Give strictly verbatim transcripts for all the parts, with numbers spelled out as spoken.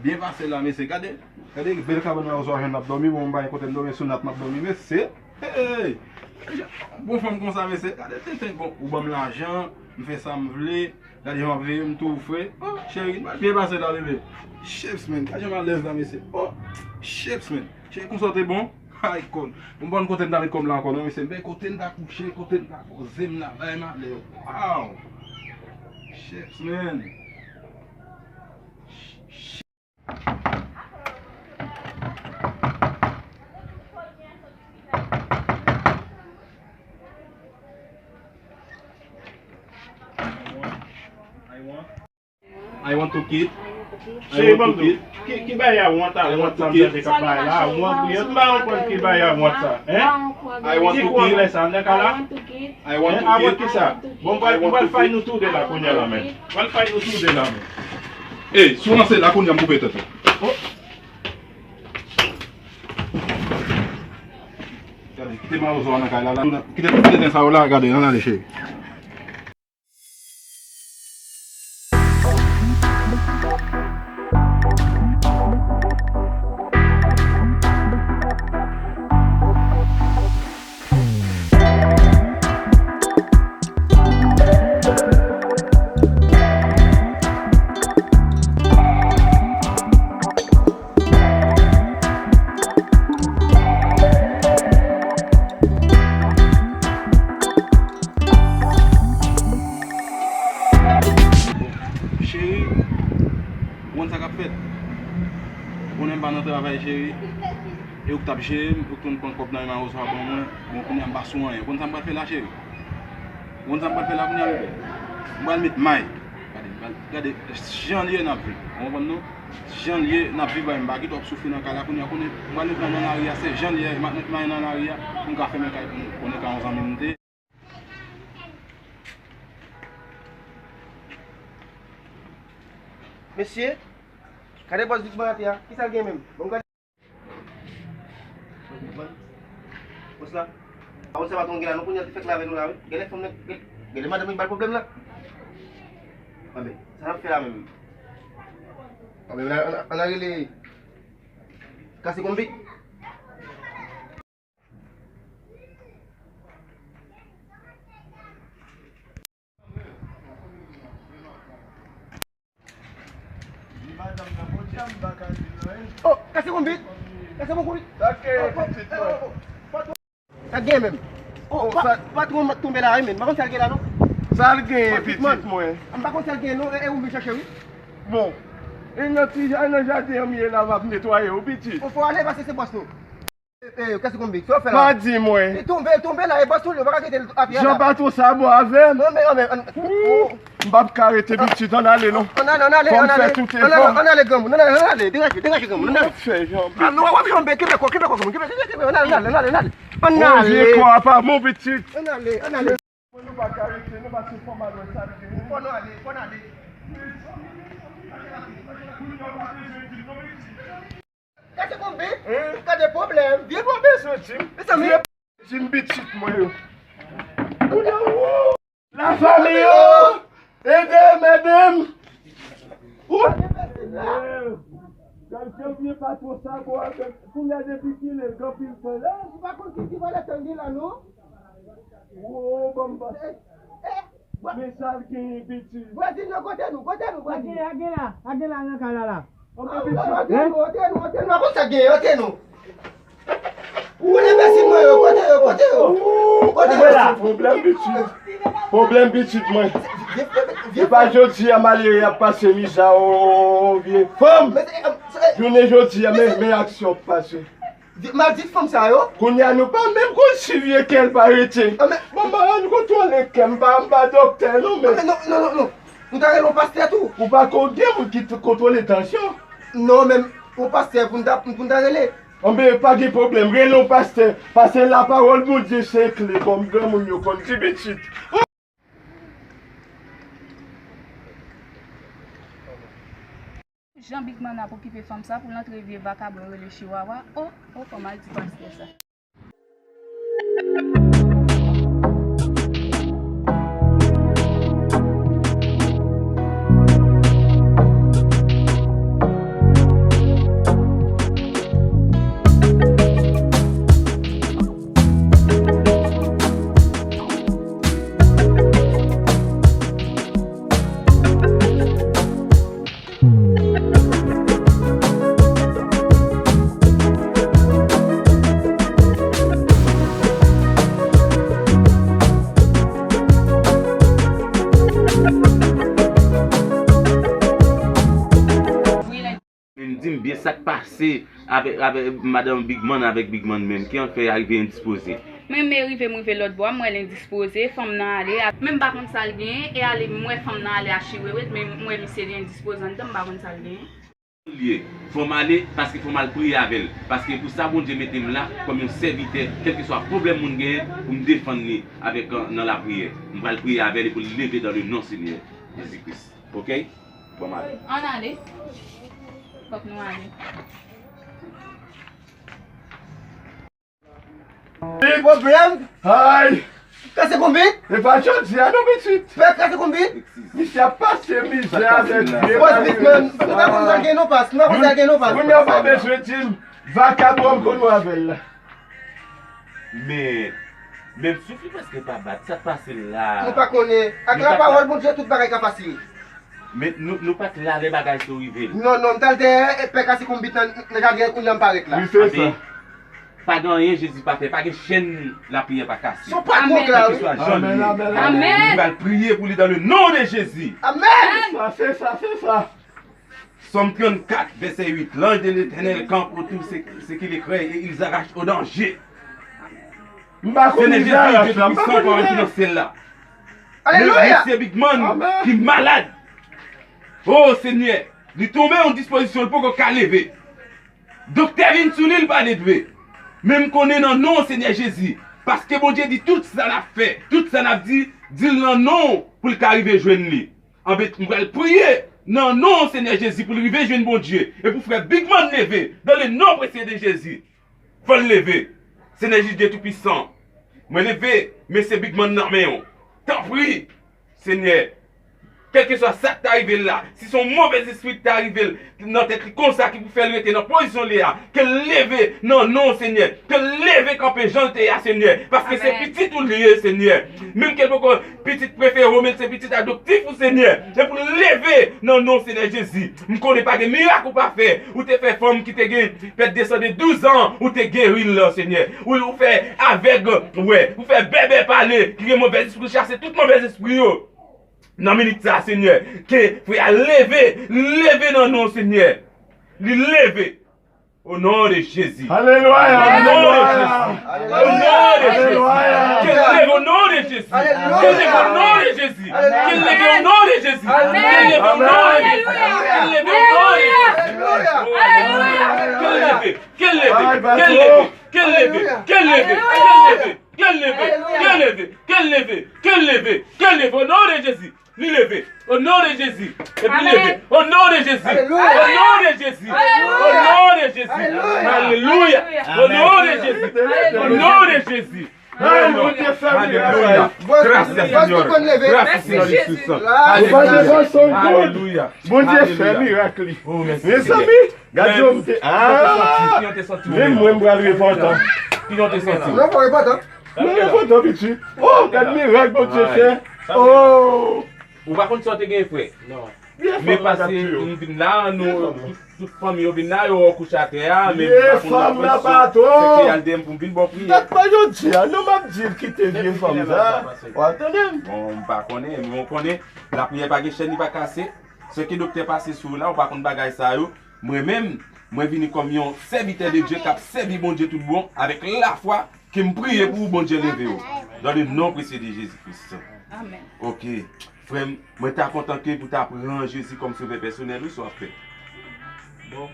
Byen pase la, mesye. Gade, gade bèl kabann nan, ou jwenn m ap dòmi. Bon, m pa gen kote m dòmi, sou nat m ap dòmi, mesye. Hey! Bon fanm konsa, mesye. Gade tenten, bon, ou ban m lajan, m fè sa m vle. Gade jan w ap veye m tou, frè. Oh, cheri, m ap byen pase la, bebe. Chips, man. Gade jan m alèz la, mesye. Oh, chips, man. Cheri, konsa w te bon? Ay, kòn. M pa konn kote m ta met kò m la ankò, non, mesye. M pa kote m ta kouche, kote m ta poze m la, bay malè. Wow! Chips, man. I want to kid. Cheri, ban m di w, ki, ki bagay a wont a wont sa m tande k ap bay la? Wont, wi, m pa konprann ki bagay a wont sa, en? Ki koulè sa, m nan ka la? Hein, a wont ki sa? Bon, m pral, m pral fay nou tou de la kounye a la, men. M pral fay nou tou de la, men. Ey, si w ranse la kounye a, m koupe tèt ou. Oh. Gade, kite mawozo a nan kay la, la. Kite tout tenten sa yo la, gade, ann ale, cheri. Cheri, ou konn sa k ap fèt? Ou konnen m pa nan travay, cheri. E ou k t ap jere m, ou t konn pran kòb nan men mawozo a ban mwen. Bon, kounye a m pa sou anyen. Ou konn sa m pral fè la, cheri? Ou konn sa m pral fè la kounye a, bebe? M pral met may. Gade, m pral, gade jan l ye n ap viv. Ou konprann, non? Jan l ye n ap viv, bay m pa kite w ap soufri nan kay la kounye a. Konnen m pral met may nan lari a, se jan l ye, m ap met may nan lari a pou m ka fèmen kay pou nou. Konnen ka yon zanmi m te. Mesye, gade bòs Big Man atè a. Kisa l gen menm? Bon, gade. Bòs la. Pa konn sa patwon gen la, non, kounye a te fèk lave nou la, wi. Gade fanm nan, gade, gade madanm li ba l pwoblèm la. Anben, sa n ap fè la menm? Anben, ann, ann, ann al rele Kase Konbit. Oh, Kase Konbit! Kase Konbit! Sa k gen, pitit mwen? Sa k gen menm? Oh, pa, patwon tonbe la wi, men. M pa konn sa l gen la, non. Sa l gen, pitit mwen? M pa konn sa l gen, non. E, e ou vin chache, wi. Bon. E nan ti, e nan jaden an m ye la, m ap netwaye, wi, pitit. Ou fò ale, paske se bòs nou. E, e, Kase Konbit, sa w fè la? Pa di mwen. Li tonbe, li tonbe la, e bòs nou li, ou pa ka kite l atè a la. Jan patwon sa bon avè m. Non, men, non, men, an, oh. M p ap ka rete, pitit, ann ale, non. Ann ale, ann ale, ann ale. Fò m fè tout efò. Ann ale, ann ale, granmoun, ann ale, ann ale, degaje, degaje, granmoun, ann ale. Fè janbe. Ah, non, w ap janbe, kenbe kò, kenbe kò, kenbe kò, kenbe, kenbe, ann ale, ann ale, ann ale, ann ale. Ann ale. Oh, vye kò a pa bon, pitit. Ann ale, ann ale. Nou pa ka rete, nou pa se fò mal wè sa l gen. Fò nou ale, fò n ale. Kase Konbit, gade pwoblèm. Vye pwoblèm. Mezanmi. Vye pwoblèm pitit mwen yo. Lafanmi yo, ede m, ede m. Gade jan vye patwon sa bon avè m. Kounye a depi kilè l gen anpil tan la. Ou pa konn ki ti valè tan gen la, non? Wo, ban m pase. Men sa l genyen, pitit. Vwazin yo, kote nou, kote nou, vwazin yo? Agen la, agen la nan kay la la. Antre nou, antre nou, antre nou, antre nou. Akonsa genyen, antre nou. Ou konnen vwazin mwen yo, kote yo, kote yo? Kote yo? Pwoblèm pitit. Pwoblèm pitit mwen. E pa jodi a malere ap pase miza, o vye fanm. Jounen jodi a, men, men aksyon k pase. Di, mal di fanm sa yo. Kounye a nou pa menm konn si vye kè l pa rete. Bon, m pa rann kontwole kè m, m pa, m pa dòktè non, men. Non, non, non, non. Nou ta rele yon pastè tou. Ou pa konn gen moun ki t-, kontwole tansyon? Non, men yon pastè pou n ta, pou n ta rele. Anben, pa gen pwoblèm, rele yon pastè. Paske lapawòl Bondye se kle, kòm granmoun yo konn di pitit. Jan Big Man ap okipe fanm sa pou l antre vye vakabon rele chiwawa. O, o, kòman l di pastè sa. Di m byen sa k pase avèk, avèk madanm Big Man, avèk Big Man menm, ki ant fè y arive endispoze. Men m rive, m rive lòt bò a, m wè l endispoze, fanm nan ale, a- men m pa konn sa l genyen, e ale, m wè fanm nan ale a chiwewet, men m wè misye li endispoze anndan, m pa konn sa l genyen. Li ye, fò m ale, paske fò m al priye avè l, paske pou sa Bondye mete m la, kòm yon sèvitè, kèlkeswa pwoblèm moun genyen, pou m defann li avèk, nan lapriyè. M pral priye avè l e pou l leve dans le nom Seigneur Jésus-Christ. Oke? Bon, m ale. Ann ale. Fòk nou ale. Gen pwoblèm? Ay! Kase konbit? E pa jodi a non, pitit. Pè kase konbit? Misye ap pase mizè avèk vye. Bòs Big Man, nou pa konn sa gen non pas, nou pa konn sa gen non pas. Moun nan pa bezwen di m, vakabon m konn ou avè l la. Men, men m souf li prèske pa bat. Sa k pase la? Nou pa konnen. Ak lapawòl Bondye, tout bagay ka fasil. Men nou, nou pa t la lè bagay sa yo rive l. Non, non, m t al dèyè pè kase konbit nan, nan jaden an, kounye a m parèt la. Wi, se sa. Pa gen anyen Jezi pa fè, pa gen chèn lapriyè pa kase. Se yon patwon la, wi. Kèlkeswa jan l ye. Amèn, amèn, amèn. Amèn. Nou pral priye pou li dans le nom de Jésus. Amèn. Sa, se sa, se sa. Sòm trannkat, vèsè uit, l'ange de l'Éternel campe autour ceux, ceux qui le craignent et ils arrachent au danger. M pa konn Senyè Jezi, Dye Toupisan, pawòl ki nan syèl la. Alelouya! Mesye Big Man ki malad. O Senyè, li tonbe yon dispozisyon, li poko ka leve. Doktè vin sou li, li pa leve. Men m konnen nan non Senyè Jezi, paske Bondye di tout sa n ap fè, tout sa n ap di, di l nan non pou l ka rive jwenn li. Anben, m pral priye nan non Senyè Jezi pou l rive jwenn Bondye e pou frè Big Man leve dans le nom précieux de Jésus. Fò l leve. Senyè Jezi Dye Toupisan, mwen leve mesye Big Man nan men w. Tanpri, Senyè, kèlkeswa sa k ta rive l la, si se yon movèzespri k ta rive l nan tèt li konsa ki pou fè l rete nan pozisyon l ye a, ke l leve nan non w, Senyè. Ke l leve kanpe jan l te ye a, Senyè. Paske se pitit ou li ye, Senyè. Menm ke l poko pitit prefere w, men se pitit adoptif ou, Senyè. E pou l leve nan non Senyè Jezi. M konnen pa gen mirak ou pa fè. Ou te fè fanm ki te gen pèt de san de douz an, ou te geri l, Senyè. Ou, ou fè avèg wè. Ou fè bèbè pale, ki gen movèzespri, chase tout movèzespri yo. Nan minit sa, Senyè, ke frè a leve, leve nan non, Senyè. Li leve. Au nom de Jésus. Alelouya! Au nom de Jésus. Au nom de Jésus. Alelouya! Ke l leve au nom de Jésus. Alelouya! Ke l leve au nom de Jésus. Alelouya! Ke l leve au nom de Jésus. Amèn! Ke l leve au nom de Jésus. Alelouya! Ke l leve au nom de Jésus. Alelouya! Ke l leve, ke l leve, ke l leve, ke l leve, ke l leve, ke l leve, ke l leve, ke l leve, ke l leve, ke l leve, au nom de Jésus. Li leve. Au nom de Jésus. Epi leve. Au nom de Jésus. Au nom de Jésus. Au nom de Jésus. Alelouya. Au nom de Jésus. Au nom de Jésus. Alelouya. Gracias, Señor. Gracias, Señor Jesús. Alelouya. Bondye fè mirak li. Mezanmi, gade yon te. Ah! Menm mwen m pral repantan. Ki jan w te santi w? Non, pa repantan. Mwen repantan, pitit. Oh, gade mirak Bondye fè. Oh! Ou pa konn sa w te gen, frè? Non. Men pase m vin la, nou, tout, tout fanmi yo vin la, yo kouche atè a, men m pa konn sa k al dèyè m pou m vin ba w priyè. Dat pa jodi a, non, m ap di l kite vye fanm sa. W ap tande m? Bon, m pa konnen, men w konnen, lapriyè pa gen chèn, li pa kase. Sèke doktè pase sou w la, ou pa konn bagay sa yo. Mwen menm, mwen vini kòm yon sèvitè de Dye k ap sèvi Bondye tout bon, avèk lafwa, ke m priye pou ou, Bondye leve w. Dans le nom précieux de Jésus-Christ. Amèn. Ok. Frè m, mwen ta kontan ke pou ta pran Jezi kòm sovè pèsonèl ou, sa w ap fè. Bon,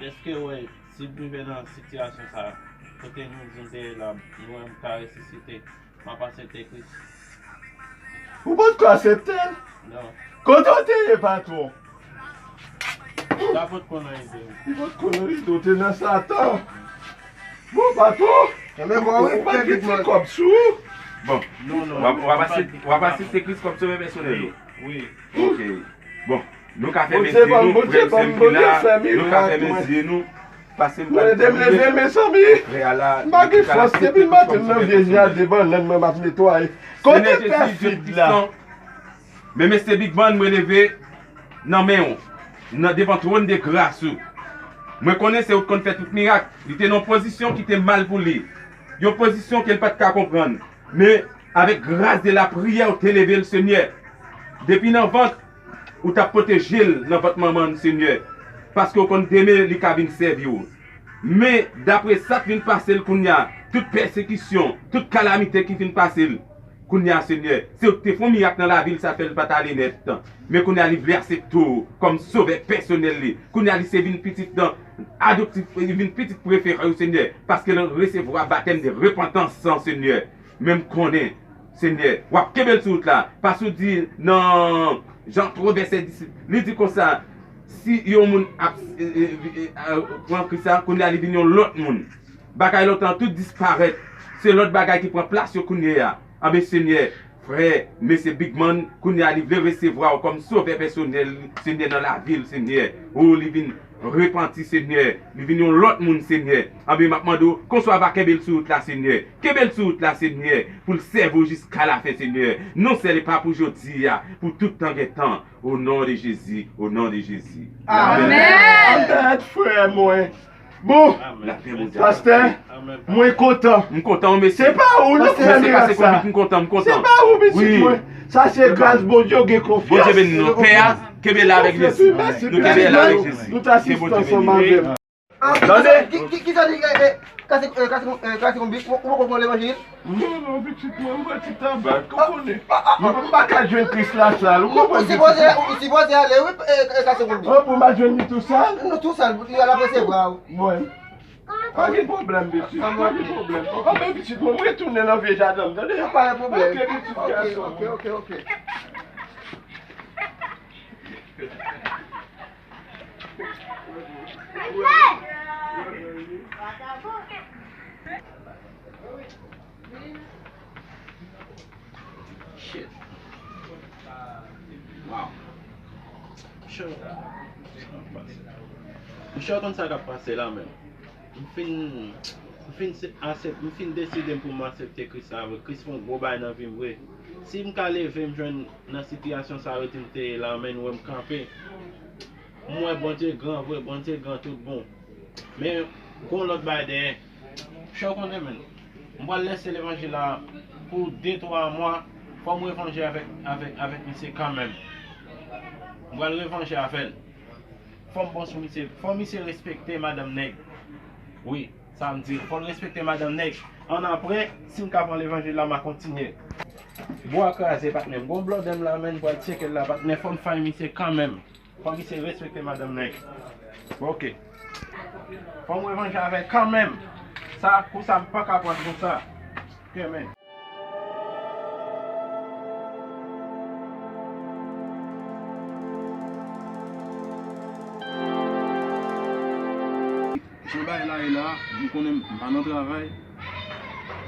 èske w wè, si m rive nan sitiyasyon sa a, kote nou di m te ye la, m wè m ka resisite, m ap aksepte Kris. Ou potko aksepte l? Non. Kote w te ye, patwon? Sa potko nan ide w. Li potko nan ide w, te nan Satan. Bon, patwon, ou pa t gen ti kòb sou ou? Bon, w ap, w ap aksepte, w ap aksepte Kris kòm sovè pèsonèl ou? Wi. Ok. Bon, nou ka fèmen zye nou, frè m, sè m ki la, nou ka fèmen zye nou. Mwen te m leve, mezanmi. M pa gen fòs, depi maten m nan vye jade bannann mwen m ap netwaye. Kote pè Fid la? Men mesye Big Man, mwen leve nan men w, nan devan twòn de gras ou. Mwen konnen se ou t konn fè tout mirak. Li te nan yon pozisyon ki te mal pou li. Yon pozisyon ke l pa t ka konprann. Men, avèk gras de lapriyè, ou te leve l, Senyè. Depi nan vant, ou t ap pwoteje l nan vant manman l, Senyè. Paske w konn demen li ka vin sèvi w. Men, dapre sa k vin pase l kounye a, tout pèsekisyon, tout kalamite ki vin pase l, kounye a, Senyè, se ou ki te fè yon mirak nan lavi l, sa fè l pa t ale nèt. Men kounye a, li vle aksepte w kòm sovè pèsonèl li. Kounye a, li se vin pitit nan adoptif, li vin pitit prefere w, Senyè, paske l resevwa batèm de repantans, Senyè. Men m konnen, Senyè, w ap kenbe l sou wout la. Paske w di nan Jan twa vèsè dis, li di konsa, si yon moun ap, e, e, e, e, pran Kris la, kounye a li vin yon lòt moun. Bagay lontan tout disparèt. Se lòt bagay ki pran plas yo kounye a. Anben, Senyè, frè, mesye Big Man, kounye a li vle resevwa w kòm sovè pèsonèl, Senyè, nan lavi l, Senyè. O, li vin repanti, Senyè. Li vin yon lòt moun, Senyè. Anben, m ap mande w, konswa va kenbe l sou wout la, Senyè. Kenbe l sou wout la, Senyè, pou l sèvi w jiska lafen, Senyè. Non sèl e pa pou jodi a, pou tout tan gen tan. O non de Jezi, o non de Jezi. Amèn. Amèn, frè mwen. Bon, pastè, mwen kontan. M kontan, mesye. Se pa ou, non, frè Mirak sa. M kontan, m kontan. Se pa ou, pitit mwen. Sa se gras Bondye, w gen konfyans. Bondye beni nou. Pè a, kenbe la avèk Jezi. Nou kenbe la avèk Jezi. Tout asistan ansanm avè m. Tande. Ki, ki, ki sa li, eh, eh, kase, eh, kase, eh, kase konbit, ou, ou poko pran levanjil? Non, non, pitit mwen, m pran ti tabak, ou konnen. M pa ka jwenn Kris la sal, ou konprann, pitit mwen. Ou sipoze, ou sipoze ale, wi, eh, eh, kase konbit. Oh, pou m al jwenn li tou sal? Non, tou sal, li al ap resevwa w. Bon. Pa gen pwoblèm, pitit, pa gen pwoblèm. Oh, men pitit mwen, m retounen nan vye jaden m, tande? Pa gen pwoblèm. Ok, pitit gason. Ok, ok, ok. Shit. Wow. Cho. Cho konn sa k ap pase la menm. M fin, m fin se-, asèp-, m fin deside m pou m aksepte Kris la vre. Kris fè yon gwo bagay nan vi m vre. Si m ka leve m jwenn nan sitiyasyon sa yo di m te ye la, men nou wè m kanpe. M wè Bondye gran vre, Bondye gran tout bon. Men, gon lòt bagay dèyè. Cho konnen, men. M pral lèse levanjil la pou de, twa mwa. Fò m revanje avèk, avèk, avèk misye kanmenm. M pral revanje avè l. Fò m bon sou misye. Fò misye respekte madanm nèg. Wi, sa m di. Fò l respekte madanm nèg. Annapre, si m ka pran levanjil la, m a kontinye. Bwa kraze, patnè m. Gon blòdè m la, men, m pral tcheke l la, patnè. Fò m fay misye kanmenm. Fò misye respekte madanm nèg. Ok. Fò m revanje avè l kanmenm. Sa, kou sa, m pa ka pran konsa. Ok, men. Jan bagay la ye la, m konnen m pa nan travay.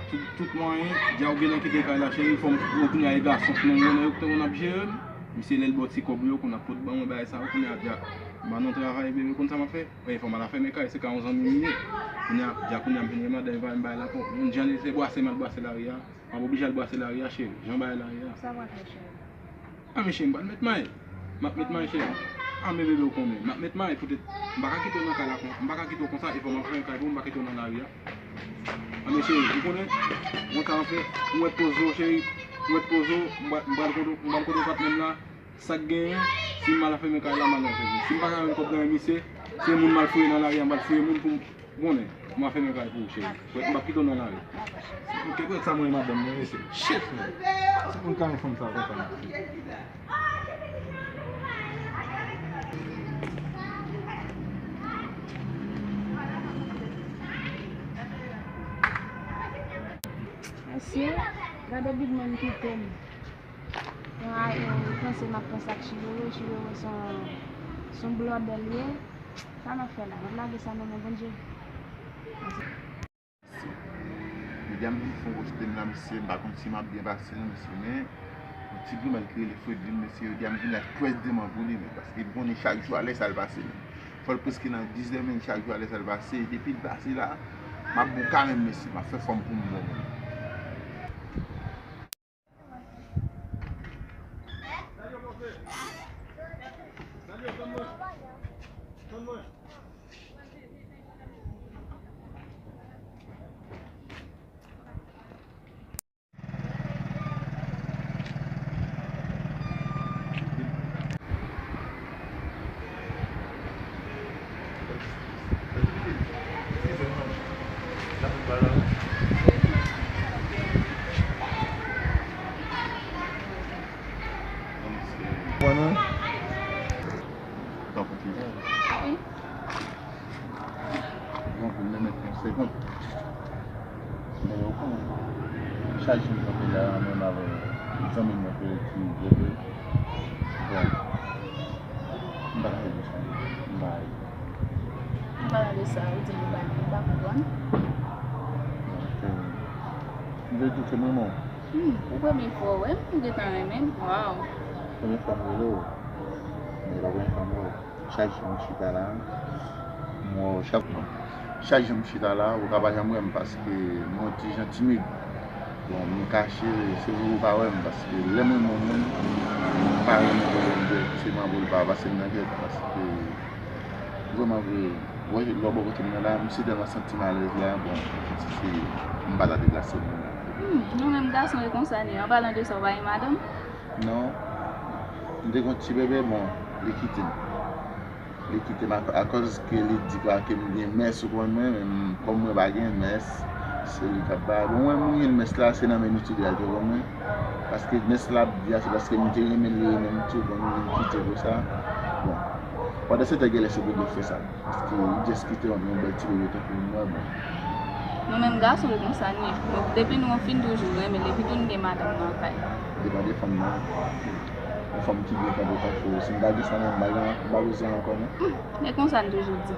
Tout, tout mwayen, dja ou genlè kite kay la, cheri, fò m, ou kounye a e gason k nan yon yo k te konn ap jere m. Misye lè l ba w ti kòb ou yo, konn ap pot ban mwen bagay sa yo, kounye a dja m pa nan travay, bebe, konn sa m ap fè? Wi, fò m al afèmen kay, se ka yon zanmi m ye. Kounye a, dja kounye a m vin wè madanm, li pa menm bay la, fò m jan li se bwase m al bwase lari a. M ap oblije al bwase lari a, cheri. Jan bagay la ye a. Sa w ap fè, cheri? A, men cheri, m pral met may. M ap met may, cheri. A, men bebe, ou konnen. M ap met may, poutèt m pa ka kite w nan kay la kon-, m pa ka kite w konsa, e fò m ap fè yon kay pou ou, m pa kite w nan lari a. A, men cheri, ou konnen. Mwen ka anfen, ou wè poze w, cheri. Ou wè poze w, m pral, m pral konte, m pral konte patnè m la. Sa k genyen, si m al afèmen kay la, m al afèmen. Si m pa ka jwenn kòb nan men misye, se moun m al fouye nan lari a, m al fouye moun pou m, ou konnen, m afèmen kay pou ou, cheri. M p ap kite w nan lari. Ok, pou sa mwen madanm mwen, mesye. Shit, man. Sa moun ka yon fanm sa konsa, mesye. Mesye, gade Big Man kite m. Yon a, e, panse m ap panse ak Chilolo, Chilolo se yon, se yon blòdè l ye. Sa m ap fè la? M ap lage sa nan men Bondye. Jodi a m vin fè yon poste m la, mesye, m pa konn si m ap byen pase non, mesye, men yon ti grimèl ki rele Fredlin, mesye, jodi a m vin la twès deman pou li, men, paske m konnen chak jou a lè sa l pase, men. Fò l prèske nan diz è, men, chak jou a lè sa l pase, depi l pase la, m ap bon kanmenm, mesye, m ap fè fòm pou m bon, men. Mwen menm. Tankou ti jan. Wi. Bon, pou mwen met yon sekond. Men ou konnen, chak jou m kanpe la, menm avè zanmi mwen ki rete vre vre. Bon, m pa ka fè di sa. M pa. M pa pale sa, ou di m bay, m pa konprann. Donk, euh, m vle di w ke m renmen w. Hmm, ou premye fwa w wè m, m gentan renmen l. Waw. Premye fwa m rele w. Men pa premye fwa m wè w. Chak jou m chita la, m wè w chak jou. Chak jou m chita la, ou ka pa janm wè m paske m yon ti jan timid. Bon, m kache, se vre ou pa wè m, paske lè m renmen yon moun, m pa renmen pou l direkteman pou l pa pase m nan tèt, paske vrèman vre, wè lè w bò kote m nan la, m si tèlman santi m alèz la, bon, se, m pa ta deplase moun nan. Hmm, nou menm gason e konsa n ye. An palan de sa, ou pa gen madanm? Non. M te gen yon ti bebe, bon, li kite m. Li kite m ak-, akòz ke li di pa ke m gen mès, ou konprann mwen, men m, kòm mwen pa gen mès, se li k ap bay. Bon, mwen, mwen gen mès la, se nan men nou ti de a, ou konprann mwen. Paske mès la ap di a, se paske m te renmen l, li renmen m tou, bon, nou vin kite konsa. Bon, pandan se tan, genlè se pou de fè sa. Paske li just kite yon, yon bèl ti bebe tankou mwen, bon. Nou menm gason, se konsa n ye. Bon, depi nou fin toujou renmen l, epi tou n gen madanm nan kay. Depann de fanm nan. Yon fanm ki byen kanpe tankou w, si m ta gen sa, m pa gen, m pa bezwen ankò, non. Hmm, e konsa n toujou di.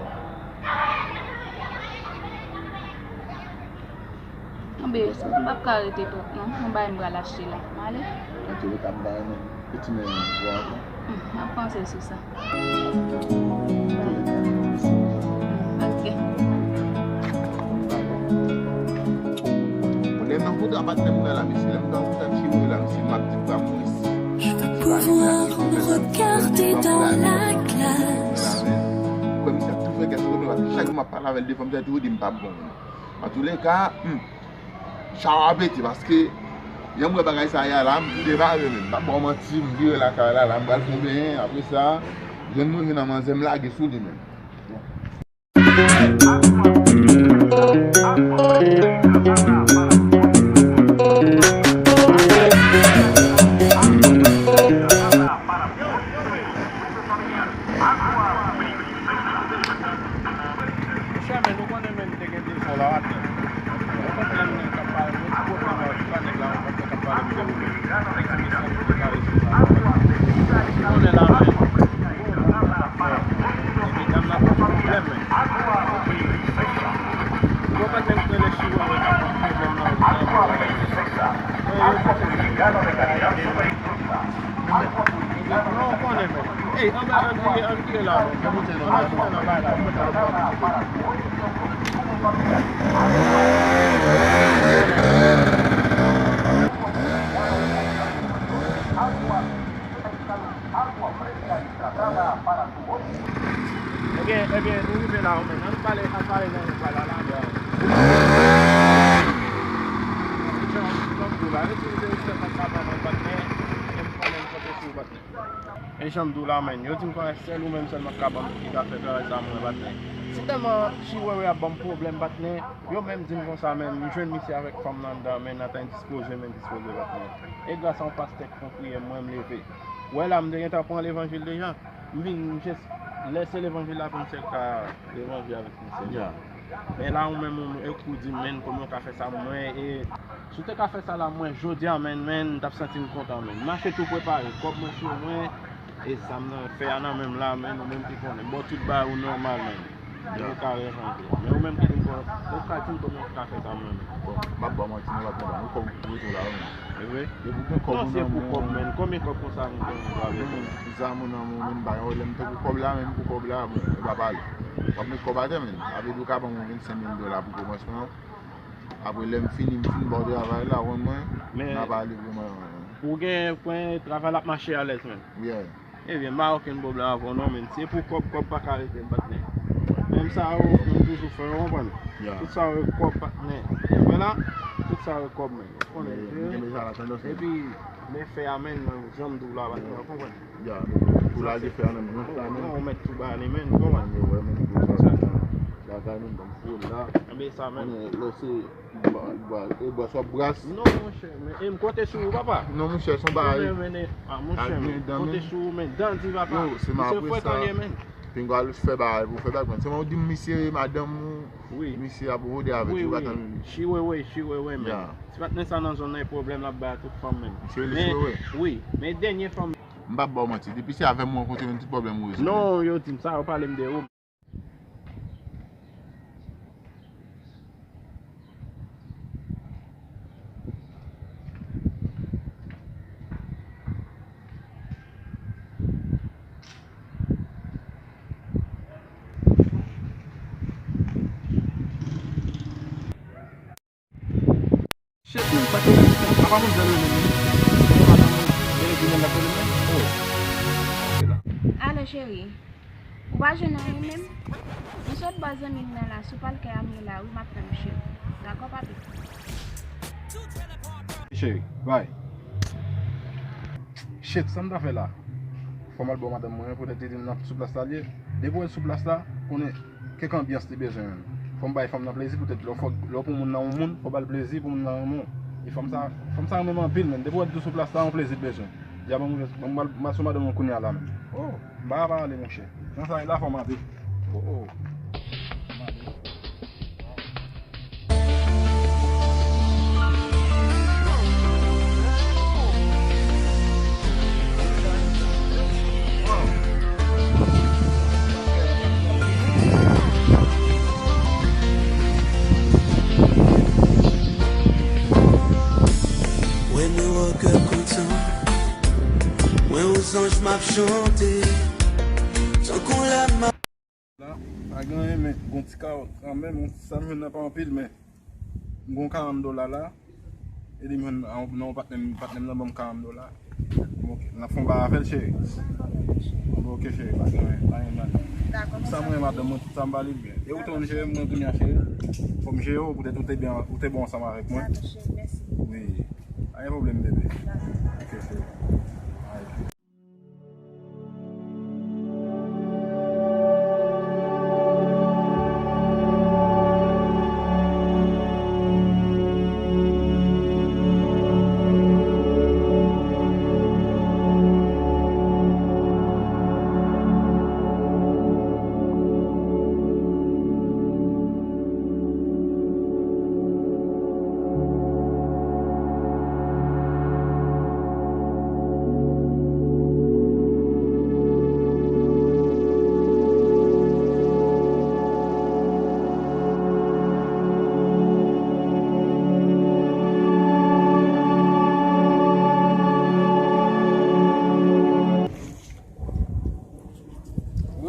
Anben, m p ap ka rete twòp, non. Yon bagay m pral achte la. M ale. Antouka, m pa renmen piti men vwa ankò. Hmm, m ap panse sou sa. Ok. Lè m nan kontra patnè m nan la, mesye, lè m nan kontra timoun la, mesye, m ap di pa mwen. Je veux pouvoir me regarder dans la glace. Kwè misye ap tou fè kè sou mwen, paske chak jou m ap pale avè l de fanm sa, toujou di m p ap bon. Antouleka, hmm, chawa pete, paske jan m wè bagay sa ye a la, m kite pa vre menm. M p ap ba w manti, m vire lakay la, la, m pral fè yon benyen, apre sa, jwenn mwen vin nan manzè, m lage sou li menm. Monchè, men nou konnen men m te gen de fò la atè. Yon kòk lè m gen k ap pale, yon ti pwoblèm avèk ti pa nèg la, yon kòk nèg k ap pale m de ou menm. Ti mesye m te kare sou sa. Ou konnen la men. Epi dam nan pa pwoblèm men. Ou konprann menm k rele chiwewe k ap pwoblèm nan. Mwen yo di se sa. Non, ou konnen men. Ey, anba, ann vire, ann vire la men. Ann ajoute nan bay la. Ebyen, ebyen, nou rive la, men ann pale, ann pale nan yon pale la, la. Jan, jan m di w la, retire respè nan kaba mwen, patnè, e m konnen m kanpe sou ou, patnè. E jan m di w la, men, yo di m konnen sèl ou menm sèlman k ka ban m, ki ka fè travay sa mwen, patnè. Si tèlman chiwewe ap ban m pwoblèm, patnè, yo menm di m konsa, men, m jwenn misye avèk fanm nan anndan, men, nan tan dispoze, men, dispoze, patnè. E gras a yon pastè k fè yon priyè, mwen, m leve. Ou wè la, m te gentan pran levanjil deja. M vin, m jis lèse levanjil la pou m sèl ka levanjil avèk misye. Men la, ou menm, ou, ou di m, men, kòman w ka fè sa, mwen, e Si w te ka fè sa la, mwen, jodi a, menn, menn, m t ap santi m kontan, menn. M achte tou prepare, kòb mwen sou mwen, e zam nan, fè a nan men m la, menn, ou menm ki konnen. M ba w tout bagay ou nòmal, menn. Depi w ka revanche. Men ou menm ki di m kòman, ou ka di m kòman w ka fè sa, mwen, menn. Bon, m ap ba w manti, non, patnè, ou kòb ou rete la, wi. E vre? Depi w gen kòb ou nan men. Non, se pou kòb, menn. Konbyen kòb konsa nou gen, nou pa bezwen? Zam ou nan men w, menn, bagay, lè m te pou kòb la, menn, pou kòb la, bon, e pa pale. W ap met kòb atè, menn. Sa vle di w ka ban mwen vennsenk mil dola pou kòmansman. Apre, lè m fini, m fin ba w travay la, ou konn mwen, n ap ale vrèman. Ou gen pwen travay la ap mache alèz menm. Yeah. Ebyen, m pa okenn pwoblèm avè w non, menn. Se pou kòb, kòb pa ka rete m, patnè. Menm sa yo, m toujou fè, ou konprann? Yeah. Tout sa yo kòb, patnè. Ou wè la? Tout sa yo kòb, menn. Ou konnen. Yeah, yeah. M kenbe sa la, tandans, menn. Epi, men fè a, menn, nan janm di w la, patnè, ou konprann? Yeah, tou lage fè a nan men, non, sa, menn. Non, ou mèt tou ba li, menn, ou konprann? Yeah, wè, menn, tou sa, sa, sa. Bagay, menn, ban m foure la. Enben sa menm. Konnen lè se bwa, bwa, e bwa sou bras. Non, monchè, men, e m konte sou ou, papa. Non, monchè, se yon bagay. Men, men, men, ah, monchè, men, konte sou ou, men, dan di, papa. Yo, se m apre sa. Pinga al fè bagay pou fè bagay, men. Se mwen ou di m misye, madanm ou, wi, misye ap rode avèk ou, wi, pa tann li. Chiwewe, chiwewe, men. Ya. Si pa t nan sa nan zòn nan, e pwoblèm l ap bay a tout fanm, men. Misye rele chiwewe. Wi, men dènye fanm. M p ap ba w manti, depi se avè m ou rankontre, menm ti pwoblèm ou rezoud. Non, yo di m sa, yo pale m de ou. Shit, man, sa ke apa moun jwenn mwen menm? Madanm mwen, mwen vin la kote mwen. Oh. Alo, cheri. Ou pa jwenn anyen menm? M sot bò zanmi m nan la, si w pa al kay Amyela, wi, m ap tann ou, cheri. Dakò, papi? Cheri, bay. Shit, sa m ta fè la? Fò m al bò madanm mwen, poutèt li di m nan sou plas la l ye. Depi w wè l sou plas la, konnen kèk anbyans li bezwen menm. Fò m bay fanm nan plezi, poutèt lè w fè, lè w pran moun nan yon moun, fò w ba l plezi pou moun nan renmen w. E fanm sa, fanm sa renmen m anpil, menm. Depi w wè l tou sou plas la, yon plezi l bezwen. Dja ban m, ban m, ban m sou madanm mwen kounye a la menm. Oh, m pa ka pa ale, monchè. Jan sa ye la, fò m ale. Oh, oh. Wè mwen wè kè m kontan. Mwen yon zanj m ap chante. Tankou la m ap La, pa gen anyen, men gon ti kawòt kanmenm, sa m jwenn nan pa anpil, men m gon karant dola la. E li m jwenn nan yon patnè m, patnè m nan ban m karant dola. Bon, ok, n ap fè yon bagay avè l, cheri. Bon, ok, cheri, pa gen anyen, pa gen anyen. Sa mwen, madanm mwen, tout sa m ba li byen. E ou tou, cheri, mwen kounye a, cheri. Fò m jere w, poutèt ou te byen, ou te bon ansanm avèk mwen. Wi. Pa gen pwoblèm, bebe. Ok, cheri. Alright.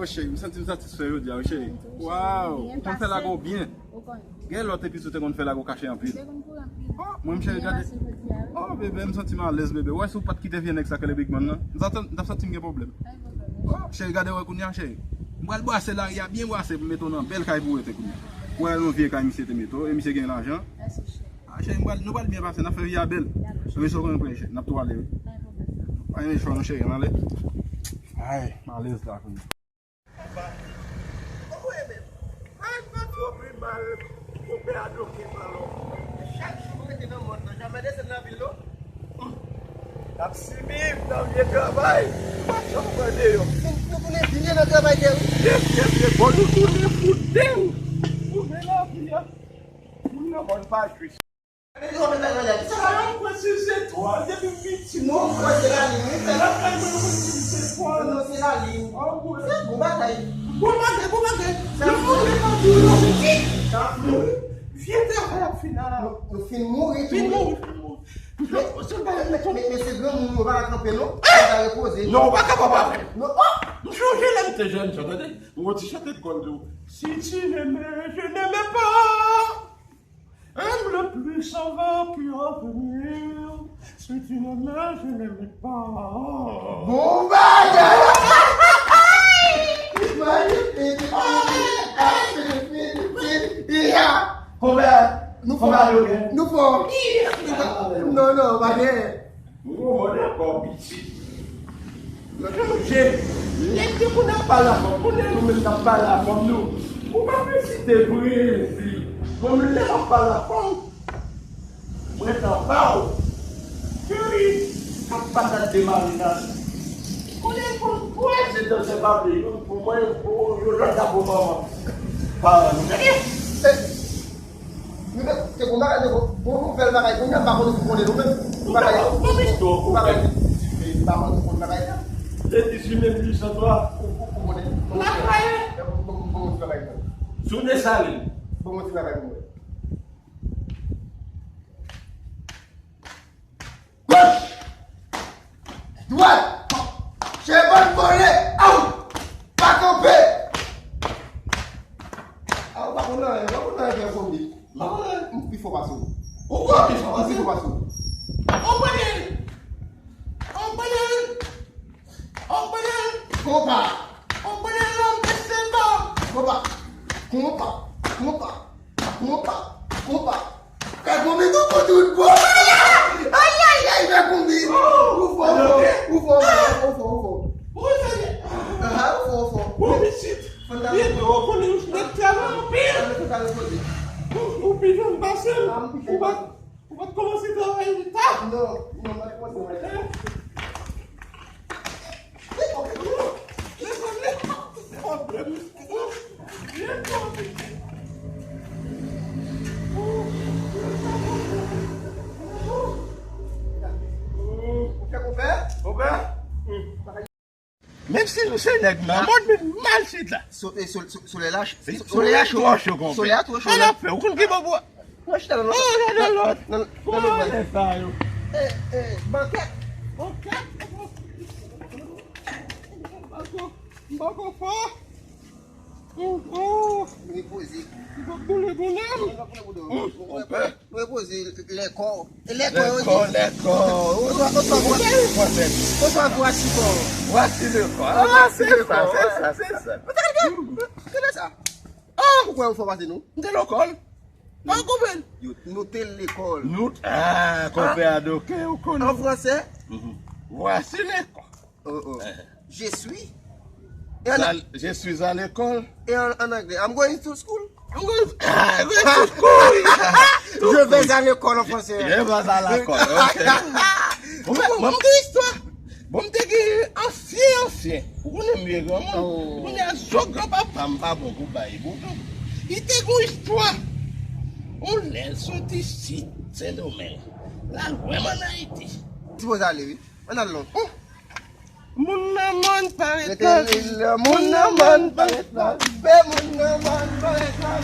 Wi, cheri, m santi m satisfè jodi a, wi, cheri. Waw, ou konn fè lago byen. Gen lòt epizod ou te konn fè lago kache anpil. Oh, mwen, m cheri, gade. Oh, bebe, m santi m alèz, bebe. Wè, si w pa t kite vye nèg sa k rele Big Man nan, m t ap santi m gen pwoblèm. Oh, cheri, gade, wè, kounye a, cheri. M pral brase lari a byen brase pou m mete w nan bèl kay pou w rete kounye a. Ou wè yon vye kay misye te mete w, e misye gen lajan. Ah, cheri, m pral, nou pral byen pase, n ap fè vi a bèl. Enben, sa w konnen, cheri, n ap tou ale, wi. Pa gen chwa, non, cheri, ann ale. Ay, m alèz la kounye a. Chak jou m rete nan mòn nan, jamè desann nan vil, non. N ap siviv nan vye travay. Nou pa janm pran deyò. Nou tounen vye nan travay tè, wi. Yes, yes, yes. Bon, nou tounen fout tè, wi. Tounen lavi a. Moun nan mòn pa jis. Sa yo pran sou se twa depi m piti. Non, se lalin, wi. Lakay mwen, yo pran sou se twa. Non, se lalin. Se bon bagay. Bon bagay, bon bagay. Yo mouri nan tou yo piti. Vye travay ap fin la. Nou fin mouri, fin mouri, fin mouri. Men, men, men se granmoun, yo pa ka kanpe, non. Yo pa repoze. Non, ou pa kapab avè. Non. M chonje lè m te jèn, tande. M gon ti chante k konn di w, si tu n'aimais, je n'aimais pas. Aime le plus, ça va plus revenir. Si tu n'aimais, je n'aimais pas. Bon bagay! Konbyen? Nou fò. Non, non, pa gen. Mwen mwen ankò piti. Mwen chanje. Nèg te konn ap pale avè m. Kounye a nou menm n ap pale avè m nou. Ou pa vle site prezi. Bon, men lè m ap pale ak fanm, mwen t anba w. Cheri, ap patat de marinad. Konnen pou, pou al se dan se pa vle, pou mwen, pou yon lòt la pou manman. Pa, nou gade. Nou te, te gon bagay, te gon, gon nouvèl bagay, kounye a m pa konnen si w konnen nou menm. Gon bagay, gon bagay, gon bagay, m pa konnen si w konnen bagay sa. Le dix-huit mai mille huit cent trois. Ou, ou, ou konnen. Bon, bon, bon, bon, bon, bagay sa. Sou Desalin. Bon, bon, ti bagay pou mwen. Goch! Dwat! Chèvòl vole! Aw! Pa kanpe! Aw, pa konn anyen, pa konn anyen fè komi. Pa konn anyen. M pi fò pase w. Ou kwè w pi fò pase m? M pi fò pase w. Ou konnen! Ou konnen! Ou konnen! Konpa! Ou konnen lòm pèsèl ba! Konpa! Konpa! Konpa! Konpa, konpa. Fè konbit ou pou tout bon. Ay, ay, ay, fè konbit. Ou fò, ou fò, ou fò, ou fò, ou fò. Aha, ou fò, ou fò. Bon, pitit. Fò n ta repoze. Ou pi jèn pase m. Ou pa, ou pa t kòmanse travay ta. Non, non, m pa t kòmanse travay ta. Menm si nou se nèg nan mòd, men mal chita. Solèy la cho. Solèy a twò cho, konpè. Solèy a twò cho. An ap fè, ou konn ki bò pou. Mwen chita nan lòt. Oh, nan, nan lòt. Nan, nan lòt. Kòman sa yo? Eh, eh, bankèt. Bankèt. M poko fò. Oh, oh. Repoze. M poko boule boule. M poko boule boule. Repoze lèkò. Lèkò, lèkò. Oswa, oswa, oswa, vwasi kò. Vwasi lèkò. Ah, se sa, se sa, se sa. Gade sa. Ah, ou kwè ou fò pase nou? M te lekòl. An konprann? Yo, nou te lekòl. Nou, ah, konpè a doke, ou konnen. An fransè? Mhm. Voici l'école. Oh, oh. Eh. Je suis. E an, je suis à l'école. E an, an anglè? I'm going to school. I'm going, ah, I'm going to school. Je vais à l'école en français. Je vais à l'école, ok. Bon, bon, bon, bon, istwa. Bon, m te gen ansyen, ansyen. Ou konnen m vye granmoun. Oh. Kounye a, zo granpapa m pa bon pou bay bouton. Li te gon istwa. Yon lè l soti isit, Sendomeng. L al wè m ann Ayiti. Sipoze ale, wi. Ann al non. Oh. Moun nan mòn pa ret la. Moun nan mòn pa ret la. Fè moun nan mòn pa ret la.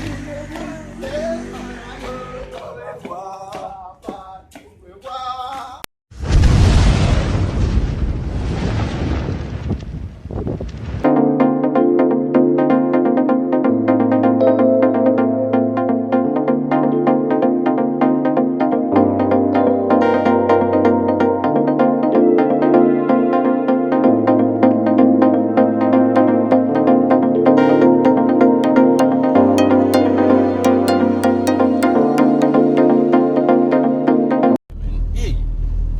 Ey,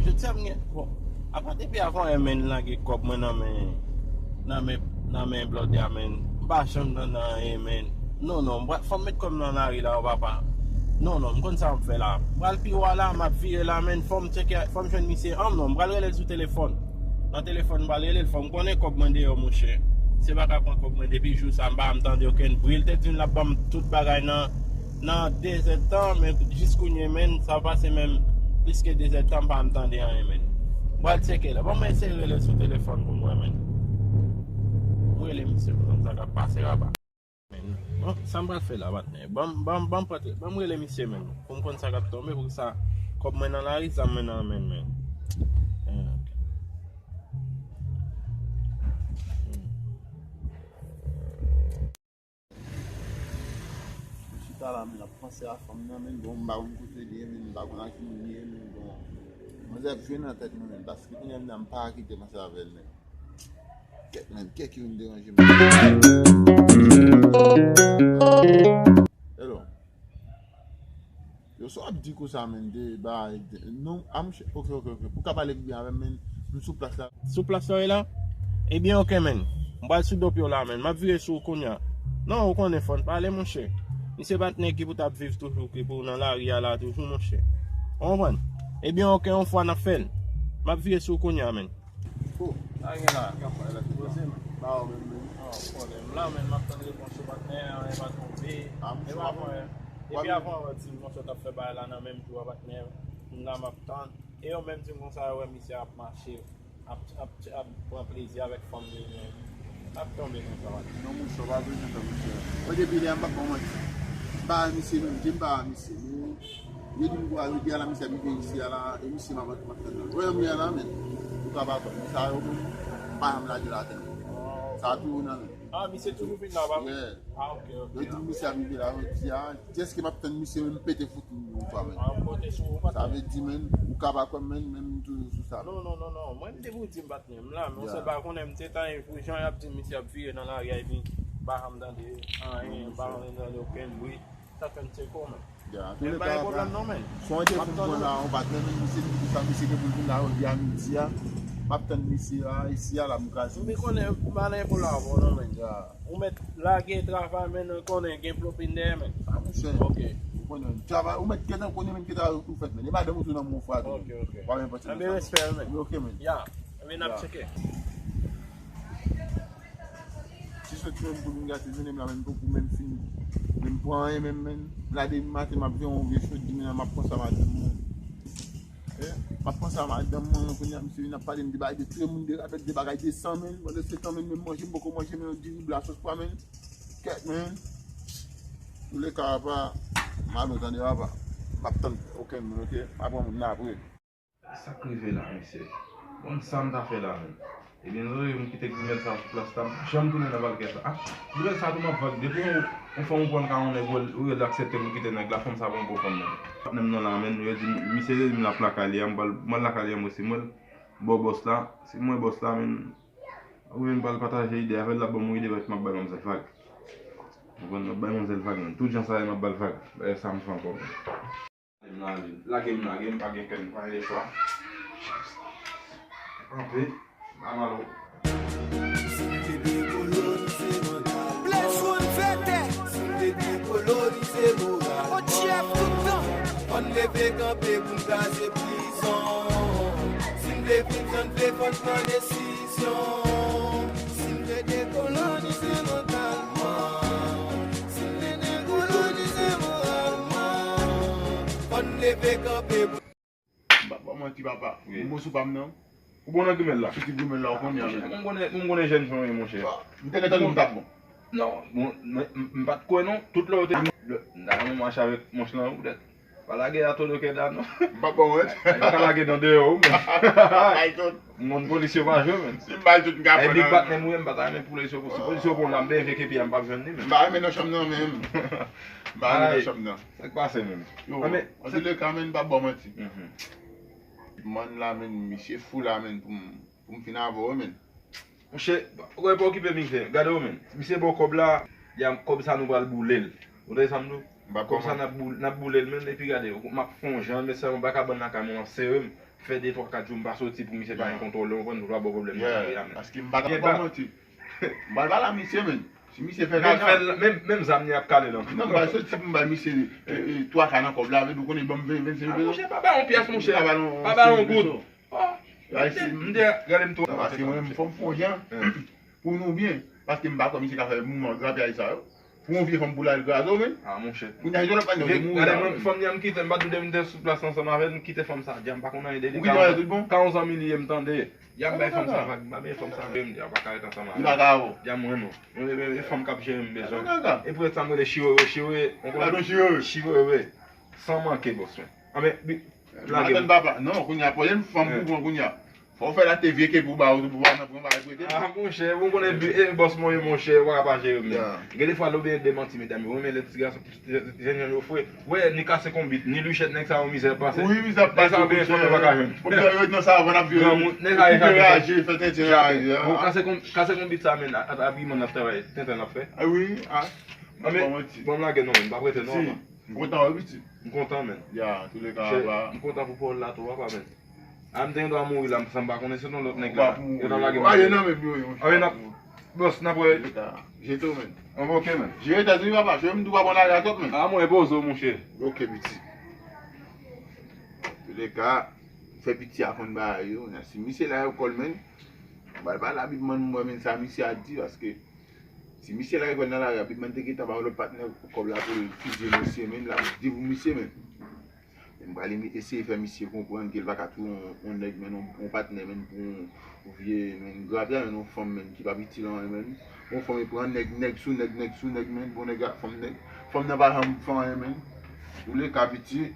jodi a m gen, bon, apa depi avan M N lage kòb mwen nan men, nan men, nan men blòdè a, men, m pa janm nan, nan anyen, men. Non, non, m pral, fò m met kò m nan lari la, o papa. Non, non, m konn sa m ap fè la. M pral pi wo a la, m ap vire la, men fò m tcheke, fò m jwenn misye. An, non, m pral rele l sou telefòn. Nan telefòn, m pral rele l, fò m konnen kòb mwen deyò, monchè. Misye pa ka pran kòb mwen depi jou sa, m pa janm tande okenn bri. Li te di m l ap ban m tout bagay nan, nan de zèdtan, men jis kounye, men, sa pase menm plis ke de zèdtan, m pa janm tande anyen, men. M pral tcheke la. Ban m eseye rele l sou telefòn pou m wè, men. M rele misye, pou m konn sa k ap pase, papa. Men, bon, sa m pral fè la, patnè? Ban m, ban m, ban m pote, ban m rele misye menm, pou m konn sa k ap tonbe, pou sa kòb mwen nan lari, zam mwen nan men, men. Eh, ok. Mwen chita la, men, ap panse a fanm nan, men, bon, m pa konn kote li ye, men, m pa konn a ki moun li ye, men, bon, manzè ap jwe nan tèt mwen, men, paske kounye a m pa kite panse avè l, men. Kèt, men, kèk yo vin deranje m. Hello. Yo, sa w ap di konsa, men, de, ba, de, non, a, monchè, ok, ok, ok. Pou ka pale byen avè m, men, m sou plas la. Sou plas la, w ye la? Ebyen, ok, men. M pral sou dop yo la, men. M ap vire sou ou kounye a. Non, ou konnen fò n pale, monchè. Misye pa t nèg ki pou t ap viv toujou, ki pou nan lari a la toujou, monchè. Ou konprann? Ebyen, oke, yon fwa n ap fè l. M ap vire sou ou kounye a, menn. Oh, sa gen la? Kap pale la, ki pase, menn? Ba, ou menm, menm. Ah, pwoblèm la, menn, m ap tann repons ou, patnè, anyen pa tonbe. Ah, monchè, e pa avan, epi avan, wè, di m, monchè, w t ap fè bagay la nan menm jou a, patnè. M la, m ap tann. E yo menm di m konsa, yo wè misye ap mache. Ap, ap, ap pran plezi avèk fanm li, men ap tonbe konsa, wi. Non, monchè, w pa bezwen fè, monchè. Mwen, depi lè a, m p ap ba w manti. M pa wè misye menm, je m pa wè misye. Men, yo di m kwa, yo di a la, misye ap rive isi a la, e misye m ap, m ap tann nan. Wè, m ye a la, men. Ou ka pa kwè. Men sa yo menm, m pa janm lage l atè, non. Sa toujou nan men. Ah, misye toujou vin la, pa vre? Yeah. Ah, ok, ok. Yo di m misye ap rive la, yo di a, jès ke m ap tann misye, men m pete fout yon fwa, men. Ah, m konte sou ou, patnè. Sa vle di, men, ou ka pa kwè m, men, men m toujou sou sa. Non, non, non, non. Mwen, m te pou di m patnè m la, men w sèl pa konnen m te tann pou jan y ap di misye ap vire nan lari a, epi m pa janm tande anyen, m pa janm tande okenn bri. Sa fè m tcheke w, men. Ya, men m pa gen pwoblèm non, men. Son te pou mwen la, yon patnè, men misye di sa, misye gen pou l vin la, jodi a midi a. M ap tann misye la, isi a la, m kraze misye. M konnen m pa nan pwoblèm avè w non, men. Ya. Ou mèt lage travay, men nou konnen gen plopin dèyè, men. A, monchè. Ok. Ou konnen travay, ou mèt gentan konnen, men, ki travay ou fèt, men. E madanm ou tou nan men w fwa tou. Ok, ok. Ou pa menm panse de sa. Enben, respè, men. Wi, ok, men. Ya. Enben, n ap tcheke. Si sot menm pou vin gate jounen m la, menm poko menm fin, menm pran anyen menm, menm. La depi maten, m ap veye yon vye sot, di m la, m ap panse a madanm mwen. Eh, m ap panse a madanm mwen, kounye a, misye vin ap pale m de bagay de timoun, de rapèt, de bagay de san, menm. Pandan se tan, menm, menm manje, m poko manje, menm, diri blan sos pwa, menm. Kèt, menm. Touleka, papa, m ale, tande, papa. M ap tann okenn moun, ok? M ap pran moun nan apre. Sa k rive la, mesye? Bon, sa m ta fè la menm? Ebyen, nou, m kite grimèl sa sou plas la, m pa janm tounen nan valkè sa. Ah, grimèl sa tou m ap vag. Depi yon, yon fanm ou pran ka yon nèg, ou, ou aksepte pou kite nèg la, fanm sa pa yon bon fanm non. Patnè m nan la, menn, yo di, misye di m l ap lakay li a, m pral, m pral lakay li a, mwen, si mwen, bò bòs la, si mwen bòs la, menn, ou menm pral pataje ide avè l, l ap ban m yon ide, m ap bay manmzèl vag. Ou konprann? M ap bay manmzèl vag, menn. Tout jan sa ye, m ap ba l vag. Dayè, sa m fè ankò, menn. Lage m, lage m, lage m, pa gen kè, m pa gen chwa. Kanpe, ba m alo. Si m te dekolonize mantal mwen. Bless one fete. Si m te dekolonize moral mwen. On chèf tout tan. Fò n leve kanpe pou n kraze prizon. Si m vle viv jan n vle, fò n pran desizyon. Si m te dekolonize mantal mwen. Si m te dekolonize moral mwen. Fò n leve kanpe pou M pa ba w manti, papa. Wi. Ou bon sou pa m nan. Ou bon nan grimèl la? Sou ti grimèl la, ou konnen. Monchè, mwen konnen, mwen konnen jèn jan w ye, monchè. M te gentan di w m t ap bon. Non, bon, mwen, m, m pa t kwè non. Tout lè w te, lè, m ta renmen mache avèk manch lan, poutèt. Pa lage atò de kèda non. M pa ba w manti. Yo ka lage dan deyò wi, men. Bay tout. Moun polis yo pa jwe, men. Si m bay tout, m ka pran nan. Big Bat menm, wi, m pa ta renmen polis yo, si polis yo pran la, m benyen vye kepi a, m p ap jwenn li, men. M pa renmen nan chanm nan, menm. M pa renmen nan chanm nan. Sa k pase menm? Yo, antouleka, menn, m p ap ba w manti. Mann la, menn, misye fou la, menn, pou m, pou m fin avè w, menn. Monchè, ou wè, pa okipe misye. Gade w, menn. Misye ba w kòb la, y a kòb sa nou pral boule l. Ou tande sa m di w? Kòb sa n ap boul-, n ap boule l, menn, epi gade, m ap fè yon jan, men sèlman ba kabann lakay mwen an sere m. Fè de, twa, kat jou m pa soti pou misye pa gen kontwòl, ou konprann, pou l pa ba w pwoblèm nan lari a, menn. Paske m pa ka ba w manti. M pral pale a misye, menn. Si misye fè kaka. Menm, menm zam li ap kale l ankò. Non, m pral soti pou m bay misye, e, e, twa ka nan kòb la, vle di w konnen ban m ven, vennsenk peso. Ah, monchè, pa ba yon pyès, monchè. Pa ba yon goud. Oh, m te, gade m tou. Non, paske mwen menm, fò m fè yon jan pou nou byen. Paske m pa kwè misye ka fè mouvman grapyay sa yo. Pou yon vye fanm pou l al kraze w, menn. Ah, monchè. Kounye a, yo lòt mannyè de mouri la, menn. Gade, mwen, fanm li a m kite, m pa t doute m te sou plas ansanm avè l, m kite fanm sa. Dja m pa konn anyen de li. Ou kite l tout bon? Ka yon zanmi li ye, m tande. Dja m bay fanm sa vag, m pa benyen fanm sa vre, m di a pa ka ret ansanm avè l. Li pa ka avè w. Dja m renmen w. Mwen, e, e, e fanm k ap jere m bezwen. Epi sa m rele chiwewe, chiwewe. Ou konnen? Chiwewe. Chiwewe. San manke, bòs mwen. Anben, bi-, lage m. Madanm papa. Non, kounye a, pwoblèm fanm pou pran kounye a. Fò w fè l achte vye kepi w ba yo tou pou w pa nan pran bagay prete. Ah, monchè, ou konnen bi-, e, bòs mwen ye, monchè, ou pa ka pa jere m. Gen de fwa, lè w byen demanti, medam yo, renmen lè ti gason, ti, ti, ti jèn jan yo fre. Wè, ni kase konbit, ni lichèt, nèg sa yo mizè ap pase. Wi, mizè ap pase, monchè. Nèg sa yo byen fanm yo pa ka jwenn. Pou yo ret nan savann ap vire. Nèg sa yo koupe raje, fè tenten raje. Bon, kase kon-, kase konbit sa, men, a, a, abiman n ap travay, tenten n ap fè. Ah wi, ah. Anben, bon, m lage non, men, m pa prete non, papa. M kontan wè w, pitit. M kontan, men. Ya, antouleka, papa. M kontan pou pawòl la tou, papa, men. A, m te gen dwa mouri la, m, san m pa konnen se yon lòt nèg la. Yo t ap lage m. Anben, n ap, Bòs, n ap wè. Jete w, men. An, ok, men. Jere tèt ou, papa. Jere m tou pa bon lagay twòp, men. A, mwen poze w, monchè. Ok, piti. Touleka, fè piti a konn bagay yo. Si misye la ekòl, men, ba l pa la Big Man, mwen, men, sa misye a di, paske si misye la ekòl nan lari a, Big Man te gentan ba yon lòt patnè kòb la pou l fizye misye, men, l ap di pou misye, men. M pral eseye fè misye konprann ke l pa ka touye yon, yon nèg, men, yon, yon patnè, men, pou yon, yon vye, men, grapya, men, yon fanm, men, ki p ap itil anyen, men. Yon fanm, e pran nèg, nèg sou nèg, nèg sou nèg, men, bon nèg ak fanm, nèg. Fanm nan pa janm fè anyen, men. Touleka, piti.